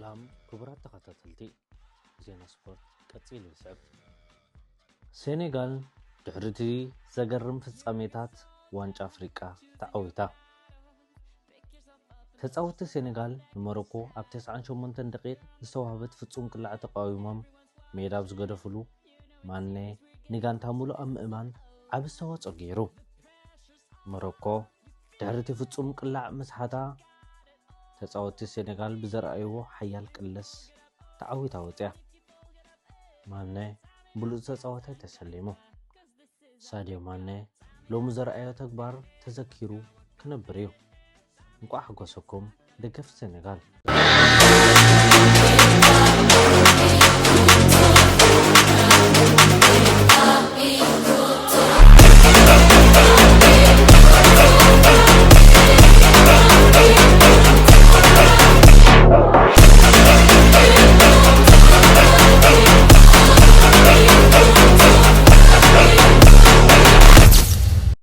ሰላም ክቡራት ተኸታተልቲ፣ ዜና ስፖርት ቀጺሉ ይስዕብ። ሴኔጋል ድሕሪ እቲ ዘገርም ፍጻሜታት ዋንጫ ኣፍሪቃ ተዓዊታ። ተጻወትቲ ሴኔጋል ንሞሮኮ ኣብ ተስዓን ሸሞንተን ደቂቕ ዝተዋህበት ፍጹም ቅላዕ ተቃዊሞም ሜዳ ኣብ ዝገደፍሉ፣ ማኔ ንጋንታ ሙሉእ ኣብ ምእማን ዓቢ ኣስተዋጽኦ ገይሩ። ሞሮኮ ድሕሪ እቲ ፍጹም ቅላዕ ምስሓታ፣ ተጻወትቲ ሴኔጋል ብዘርኣይዎ ሓያል ቅልስ ተዓዊታ ወጽያ። ማነ ብሉጽ ተጻዋታይ ተሰሊሙ። ሳድዮ ማነ ሎሚ ዘርኣዮ ተግባር ተዘኪሩ ክነብር እዩ። እንቋዕ ሓጎሰኩም ደገፍቲ ሴኔጋል።